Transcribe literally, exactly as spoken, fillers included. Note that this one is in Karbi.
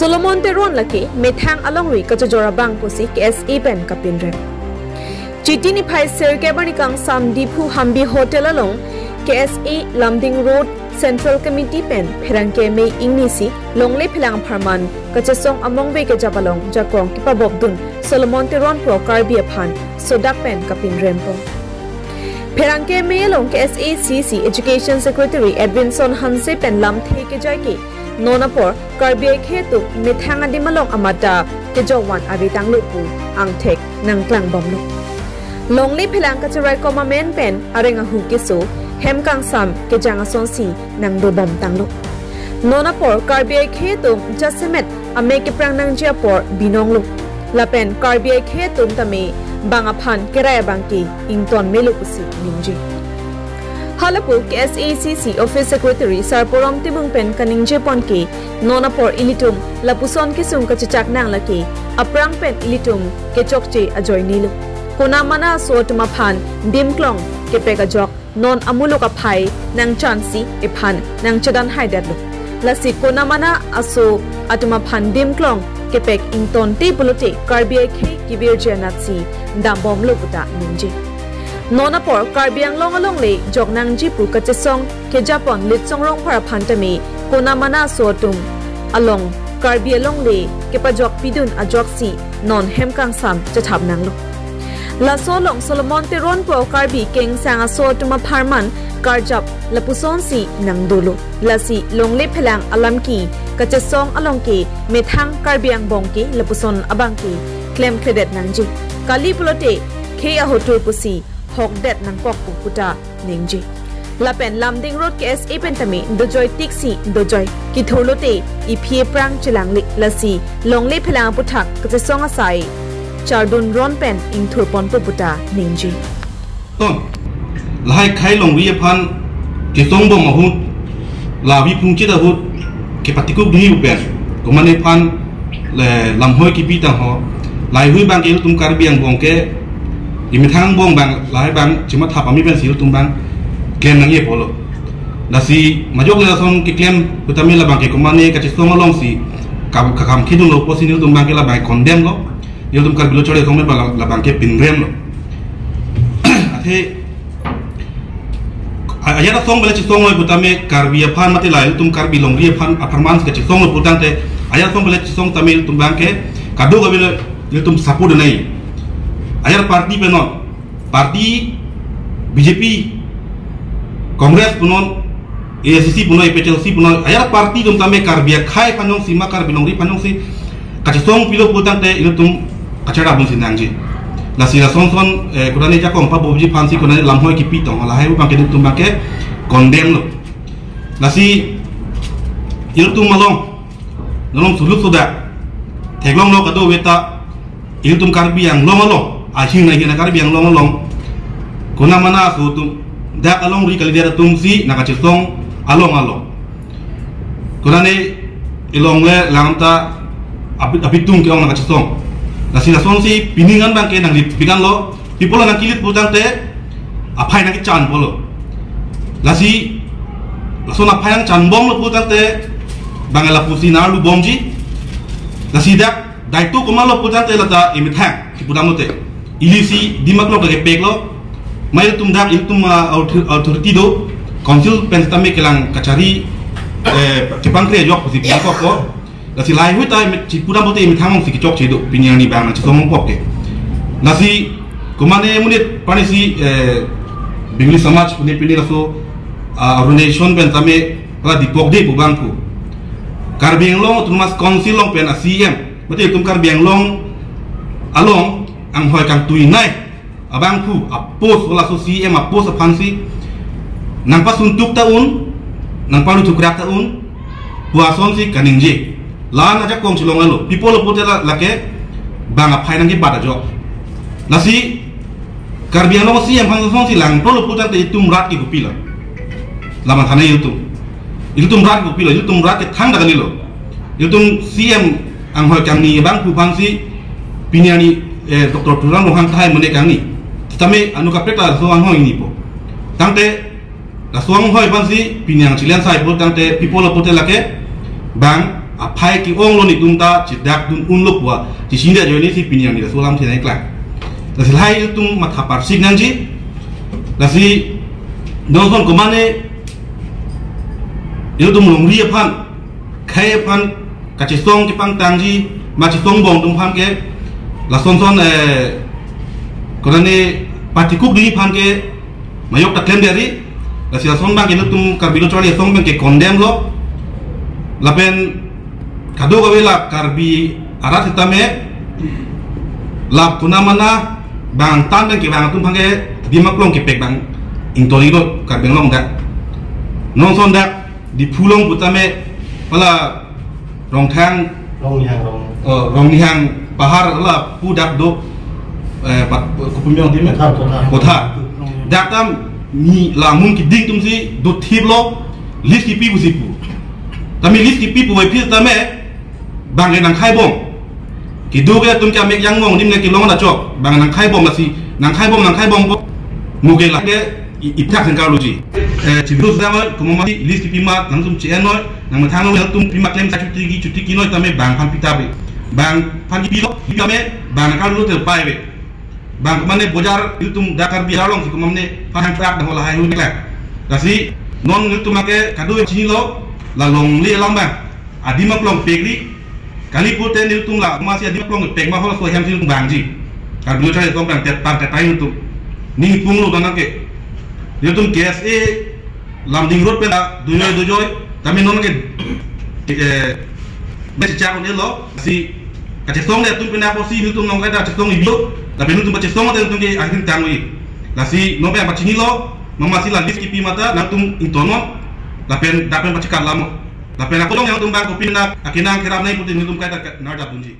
Solomon Teron lake methang alongri kachojor abang pusi K S A pen kapinrem. Chiti niphai sirkep arni kangsam Diphu Hampi Hotel along K S A Lumding Road Central Committee pen pherangke May ingnisi longle phelang apharman kachesong amongve kejap along jakong kepabopdun Solomon Teron pu Karbi aphan sodak pen kapinrempo. Pherangke May along K S A C C Education Secretary Edwinson Hanse pen lamthe kejai ke non apor Karbi akhei atum methang adim along amat ta kejokvan ave tanglo pu angthek nangklangbomlo. Longle phelang kacherai komamen pen areng ahu keso hem kangsam kejang asonsi nangdobom tanglo. Non apor Karbi akhei atum jasemet amek keprang nangji apor binonglo. Lapen Karbi akhei atum tame bang aphan kerai abang ke ington melo pusi ningje. Halapu K S A C C Office Secretary Sarporom Timung pen kaningjepon ke non apor ilitum lapuson kesung kachechak nang lake aphrang pen ilitum kechokche ajoinelo. Konamana aso atum aphan dimklong kepek ajok non amuluk aphai nangchansi iphan nangchedan haidetlo. Lasi konamana aso atum aphan dimklong kepek ingtonte pulote Karbi akhei kevirji anatsi dambomlo puta ningje. Non apor Karbi Anglong alongle jok nangji pu kachesong kejapon Litsong Rongphar aphan tame konamana aso atum along Karbi alongle kepajok pidun ajoksi non hem kangsam chethap nanglo. Laso along Solomon Teron pu Karbi kengsang aso atum apharman karjap lapusonsi nangdolo. Lasi longle phelang alam ke kachesong along ke methang Karbi angbong ke lapuson abang ke klemkledet nangji. Kali pulote khei ahotur pusi hokdet nangkok pu puta ningje. Lapen Lumding Road K S A pen tame dojoi tiksi dojoi kithurlote iphi aphrang chelangle, lasi longle phelang aputhak kachesong asai chardun ron pen ingthurponpo puta ningje. Ton, lahai khei longri aphan kesongbom ahut, lavi phungchit ahut kepatikuk dingji pen, komane aphan le lamhoi kipi tangho, lahai hui abang ke ilitum Karbi angbong ke imethang angbong abang lahai abang chematha pame pensi ilitum abang klem nangji apotlo. Lasi majok le lason keklem putame labang ke komane kachesong alongsi ka-, kakam khidunglo pusi ilitum abang ke labang condemn lo. Ilitum Karbi Lo Charli Asong pen labang ke pinremlo. Athe a-, ajat asong bela chesong lo putame Karbi aphan mati la ilitum Karbi longri aphan apharmansi kachesong lo putangte ajat asong bela chesong tame ilitum abang ke kadokave lo ilitum support nai. Ajat party pen non, party B J P, Congress punon, A I C C punon, A P H L C punon, ajat party atum tame Karbi akhei aphan jongsi ma Karbi longri aphan jongsi kachesong pilo putangte ilitum kachara abangsi nangji. Lasi lason son, eh, kudane jakong pabopji aphansi kudane lamhoi kipi tong, lahai abang ke ilitum abang ke condemn lo. Lasi ilitum along, non along suluk suda theklonglo kadokave ta ilitum Karbi Anglong along, ahin ahin Karbi Anglong along, konamana aso atum, dak alongri kalidet atumsi nangkachesong along along. Konane ilong le langta api-, apitung ke-ong nangkachesong. Lasi lasonsi pining an abang ke nanglip pikan lo, people nangkilit putangte aphai nangkechan pulo. Lasi lason aphai nangchanbomlo putangte bang lapusi narlu bomji. Lasi dak daito komatlo putangte lata imethang si pudam lote, ilisi dimaklok lake peklo. Ma ilitum dak ilitum, ah, author-, authority do, council pen tame kelang kachari, eh, kepangkre ajok pusi pekok ko. Lasi lahai hui ta imi-, si pudam lote imethang alongsi kechokche do, pini arni abang nangchetong pok ke. Lasi komane monit panisi, eh, Bengali Samaj pune pine laso, ah, organization pen tame pala dipok de pu abang pu Karbi Anglong Autonomous Council along pen a C E M mati ilitum Karbi Anglong along anghoi kangtui nai abangphu a-post, laso C E M a-post aphansi nangpasuntuk ta un, nangpalutukrak ta un pu asonsi kaningje. La-an ajakong chilong alo, people lo pute la, lake bang aphai nangkebat ajok. Lasi Karbi Anglong C E M aphan asonsi langtolo putangte itum rat ke kopilo? Laman thana ilitum. Ilitum rat kopilo? Ilitum rat ke thangta kalilo. Ilitum C E M anghoi kangni abangphu aphansi pini arni, eh, Doctor Tuliram Ronghang tahai mone kangni. Tame anu kaprek ta laso anghoi ingnipo. Tangte laso anghoi aphansi pini ang chilen sai putangte people lo pute lake bang aphai ke-onglo, netum ta chedakdun unlo pu a chesida ajoine si pini arni laso alam si nangklang. Lasi lahai ilitum matha parsik nangji. Lasi non ason komatne ilitum longri aphan, khei aphan kachesong kepangtangji, ma chesongbom atum aphan ke, lasonson, eh, konane patikuk dini aphan ke majok ta klemdet ri. Lasi lason abang ke ilitum Karbi Lo Charli Asong abang ke condemn lo. Lapen kadokave la Karbi arat sitame la konamana bang tan abang ke bang atum aphan ke Dimaklong kepek abang ingtori lo Karbi Anglong dak. Non ason dak Diphu along putame pala Rongthang, Rongnihang, Rong. Eh, Rongnihang pahar lapu dak do, eh, pat, kopumyong di me? Kothar, Kothar. Kothar. Dak tam ni lamun keding atum si dothiplo, lease kepi pusi pu. Tame lease kepi puvoiphit tame bang ke nangkhaibom. Kedo ke atum ke amek jangmong adim le kelong ta chok. Bang nangkhaibom lasi, nangkhaibom, nangkhaibom po. Muke lake i-, ipthak sengkar luji. Eh, chibiru sedang oi, komat ma lease kepi ma, nangtum che-en noi, nangmethang noi, nangtum pima klem sa chuti ki, chuti ki noi tame bang aphan pitap ri. Bang aphan kepilo, kepi tame, bang nangkarlu te pai ve. Bang komatne bojar ilitum dak Karbi along si komatne pahang trak dak lahai hun klak. Lasi non ilitum ake kado chinilo, la longle alam bang. Adimaklong pekri, kali pute nelitum la, masi Adimaklong pek ma hol so hem si bangji. Karbi Lo Charli Asong bang tet par tet ilitum. Ning punglo dan ke. Nelitum K S A, Lumding Road pen dujoi dujoi, tame non ke, eh, besi chak on elo, si, kachesong le tum pen apo si nelitum nong kada chesong iblo, tapi nelitum pachesong te nelitum ke akhir tangwi. Lasi, non pen pachinilo, mama si la lease kepi mata, nangtum ingtonon, lapen, dapen pachikat lamo. Lapen ako dong nangtum bang kopin na, akinang kerap nai pute nelitum kaita ka-, nardap dunji.